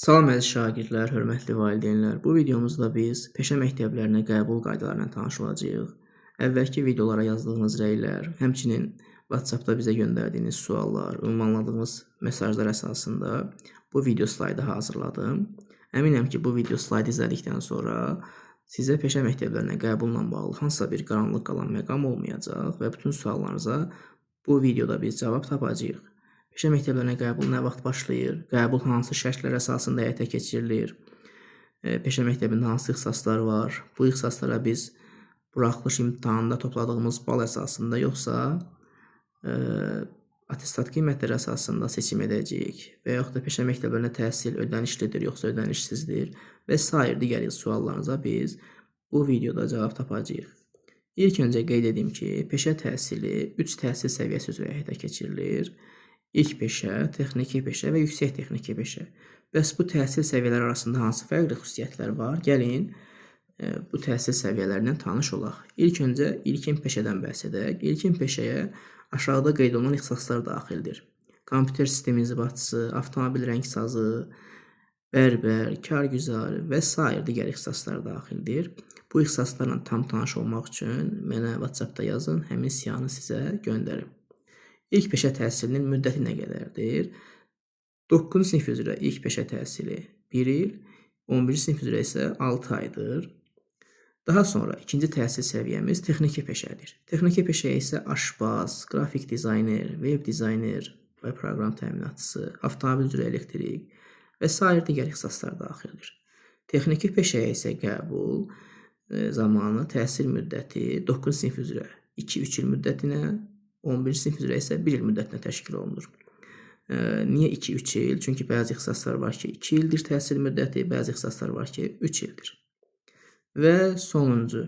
Salam əziz şagirdlər, hörmətli valideynlər. Bu videomuzda biz peşə məktəblərinə qəbul qaydalarına tanış olacağıq. Əvvəlki videolara yazdığınız rəylər, həmçinin WhatsApp-da bizə göndərdiyiniz suallar, ünvanladığınız mesajlar əsasında bu video slaydı hazırladım. Əminəm ki, bu video slaydı izlədikdən sonra sizə peşə məktəblərinə qəbulla bağlı hansısa bir qaranlıq qalan məqam olmayacaq və bütün suallarınıza bu videoda biz cavab tapacağıq. Peşə məktəblərinə qəbul nə vaxt başlayır? Qəbul hansı şərtlər əsasında həyata keçirilir? Peşə məktəbində hansı ixtisaslar var? Bu ixtisaslara biz buraxılış imtahanında topladığımız bal əsasında yoxsa attestat qiymətləri əsasında seçim edəcəyik və yaxud da peşə məktəblərinə təhsil ödənişlidir yoxsa ödənişsizdir və sair digər suallarınıza biz bu videoda cavab tapacağıq. İlk öncə qeyd edim ki, peşə təhsili 3 təhsil səviyyəsi üzrə həyata keçirilir. İlk peşə, texniki peşə və yüksək texniki peşə. Bəs bu təhsil səviyyələri arasında hansı fərqli xüsusiyyətlər var? Gəlin bu təhsil səviyyələrindən tanış olaq. İlk öncə ilkin peşədən bəhs edək. İlkin peşəyə aşağıda qeyd olunan ixtisaslar daxildir. Kompüter sistemi inzibatçısı, avtomobil rəngsazı, bərbər, kargüzar və sair digər ixtisaslar daxildir. Bu ixtisaslarla tam tanış olmaq üçün mənə WhatsApp-da yazın, həmin siyanı sizə göndərim. İlk peşə təhsilinin müddəti nə qədərdir? 9-cu sinif üzrə ilk peşə təhsili 1 il, 11-ci sinif üzrə isə 6 aydır. Daha sonra ikinci təhsil səviyyəmiz texniki peşədir. Texniki peşəyə isə aşpaz, qrafik dizayner, web dizayner və proqram təminatçısı, avtomobil üzrə elektrik və sair digər ixtisaslar daxildir. Texniki peşəyə isə qəbul zamanı təhsil müddəti 9-cu sinif üzrə 2-3 il müddətinə, 11-ci sinif üzrə isə 1 il müddətinə təşkil olunur. Niyə 2-3 il? Çünki bəzi ixtisaslar var ki, 2 ildir təhsil müddəti, bəzi ixtisaslar var ki, 3 ildir. Və sonuncu,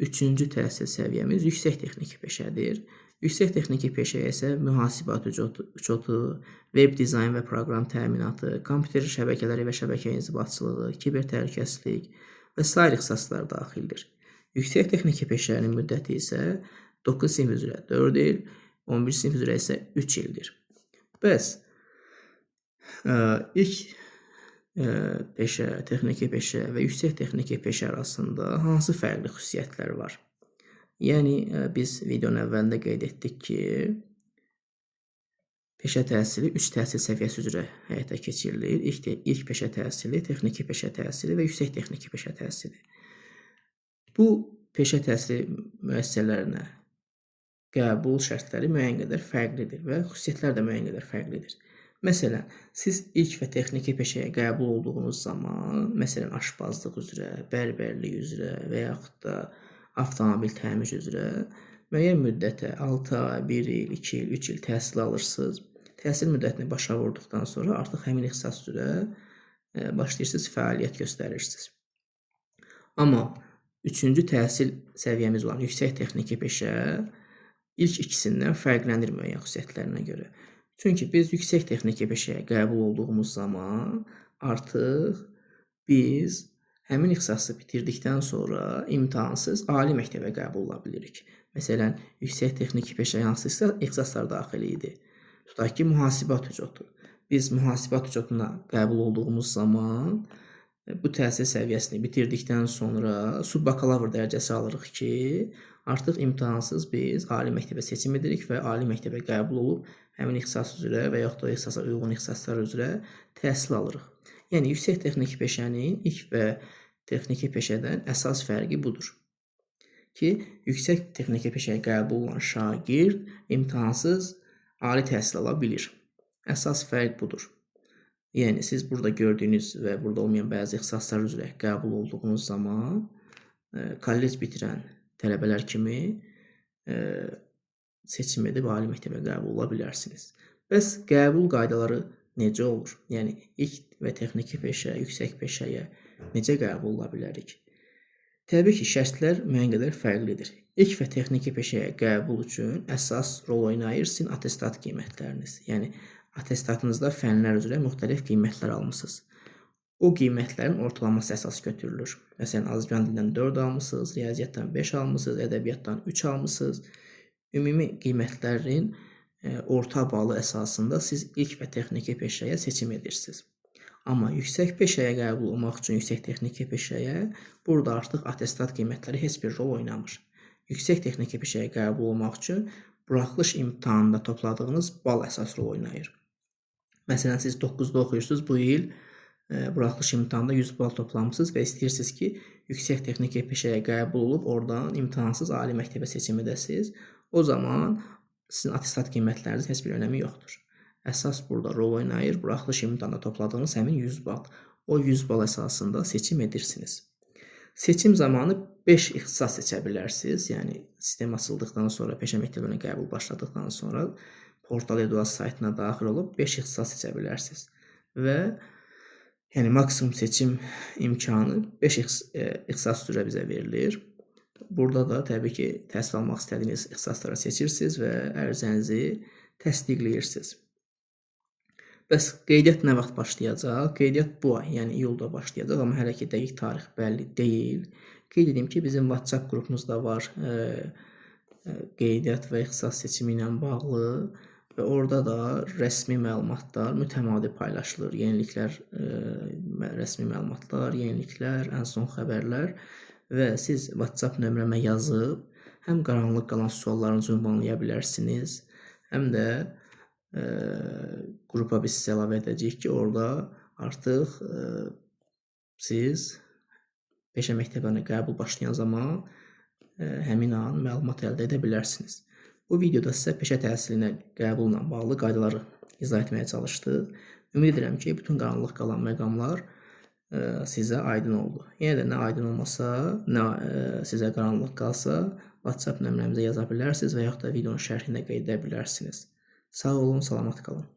üçüncü təhsil səviyyəmiz yüksək texniki peşədir. Yüksək texniki peşəyə isə mühasibat uçotu, web dizayn və proqram təminatı, kompüter şəbəkələri və şəbəkə inzibatçılığı, kiber təhlükəsizlik və sair ixtisaslar daxildir. Yüksək texniki peşənin müddəti isə 9 sinif üzrə 4 il, 11 sinif üzrə isə 3 ildir. Bəs ilk peşə, texniki peşə və yüksək texniki peşə arasında hansı fərqli xüsusiyyətlər var? Yəni biz videonun əvvəlində qeyd etdik ki, peşə təhsili 3 təhsil səviyyəsi üzrə həyata keçirilir. İlk peşə təhsili, texniki peşə təhsili və yüksək texniki peşə təhsili. Bu peşə təhsili müəssisələrinə qəbul şərtləri müəyyən qədər fərqlidir və xüsusiyyətlər də müəyyən qədər fərqlidir. Məsələn, siz ilk və texniki peşəyə qəbul olduğunuz zaman, məsələn, aşpazlıq üzrə, bərbərlik üzrə və yaxud da avtomobil təmir üzrə müəyyən müddətə 6 ay, 1 il, 2 il, 3 il təhsil alırsınız. Təhsil müddətini başa vurduqdan sonra artıq həmin ixtisas üzrə başlayırsınız, fəaliyyət göstərirsiniz. Amma üçüncü təhsil səviyyəmiz olan yüksək texniki peşə ilk ikisindən fərqlənir müəyyən xüsusiyyətlərinə görə. Çünki biz yüksək texniki peşəyə qəbul olduğumuz zaman artıq biz həmin ixtisası bitirdikdən sonra imtahansız ali məktəbə qəbul ola bilirik. Məsələn, yüksək texniki peşəyə hansı ixtisaslar daxil idi? Tutaq ki, mühasibat ucotu. Biz mühasibat ucotuna qəbul olduğumuz zaman bu təhsil səviyyəsini bitirdikdən sonra subbakalavr dərəcəsi alırıq ki, artıq imtahansız biz ali məktəbə seçim edirik və ali məktəbə qəbul olub həmin ixtisas üzrə və yaxud da o ixtisasa uyğun ixtisaslar üzrə təhsil alırıq. Yəni, yüksək texniki peşənin ilk və texniki peşədən əsas fərqi budur ki, yüksək texniki peşəyə qəbul olan şagird imtahansız ali təhsil ala bilir. Əsas fərq budur. Yəni, siz burada gördüyünüz və burada olmayan bəzi ixtisaslar üzrə qəbul olduğunuz zaman kollec bitirən tələbələr kimi seçim edib ali məktəbə qəbul ola bilərsiniz. Bəs qəbul qaydaları necə olur? Yəni, ilk və texniki peşə, yüksək peşəyə necə qəbul ola bilərik? Təbii ki, şərtlər müəyyən qədər fərqlidir. İlk və texniki peşəyə qəbul üçün əsas rol oynayır sizin attestat qiymətləriniz. Yəni, attestatınızda fənlər üzrə müxtəlif qiymətlər almısınız. O qiymətlərin ortalaması əsas götürülür. Məsələn, Azərbaycan dilindən 4 almısınız, riyaziyyatdan 5 almısınız, ədəbiyyatdan 3 almısınız. Ümumi qiymətlərin orta balı əsasında siz ilk və texniki peşəyə seçim edirsiniz. Amma yüksək peşəyə qəbul olmaq üçün yüksək texniki peşəyə burada artıq attestat qiymətləri heç bir rol oynamır. Yüksək texniki peşəyə qəbul olmaq üçün buraxılış imtahanında topladığınız bal əsas rol oynayır. Məsələn, siz 9-da oxuyursunuz, bu il buraxılış imtahanında 100 bal toplamısınız və istəyirsiniz ki, yüksək texniki peşəyə qəbul olub oradan imtahansız ali məktəbə seçim edəsiniz. O zaman sizin attestat qiymətlərinizin heç bir önəmi yoxdur. Əsas burada rol oynayır buraxılış imtahanında topladığınız həmin 100 bal. O 100 bal əsasında seçim edirsiniz. Seçim zamanı 5 ixtisas seçə bilərsiniz. Yəni sistem açıldıqdan sonra, peşə məktəbinə qəbul başladıqdan sonra Portal Eduas saytına daxil olub 5 ixtisas seçə bilərsiniz. Və yəni maksimum seçim imkanı 5 ixtisas üzrə bizə verilir. Burada da təbii ki, təhsil almaq istədiyiniz ixtisasları seçirsiniz və ərizənizi təsdiqləyirsiniz. Bəs qeydiyyat nə vaxt başlayacaq? Qeydiyyat bu ay, yəni iyulda başlayacaq, amma hələ ki dəqiq tarix bəlli deyil. Qeyd edim ki, bizim WhatsApp qrupumuzda var qeydiyyat və ixtisas seçimi ilə bağlı və orada da rəsmi məlumatlar mütəmadi paylaşılır. Yeniliklər, rəsmi məlumatlar, yeniliklər, ən son xəbərlər və siz WhatsApp nömrəmə yazıb həm qaranlıq qalan suallarınızı ünvanlaya bilərsiniz, həm də qrupa biz sizə əlavə edəcəyik ki, orada artıq siz peşə məktəblərinə qəbul başlayan zaman həmin an məlumat əldə edə bilərsiniz. Bu videoda sizə peşə təhsilinə qəbulla bağlı qaydaları izah etməyə çalışdıq. Ümid edirəm ki, bütün qaranlıq qalan məqamlar sizə aydın oldu. Yenə də nə aydın olmasa, nə sizə qaranlıq qalsa, WhatsApp nömrəmizə yaza bilərsiniz və yaxud da videonun şərhində qeyd edə bilərsiniz. Sağ olun, salamat qalın.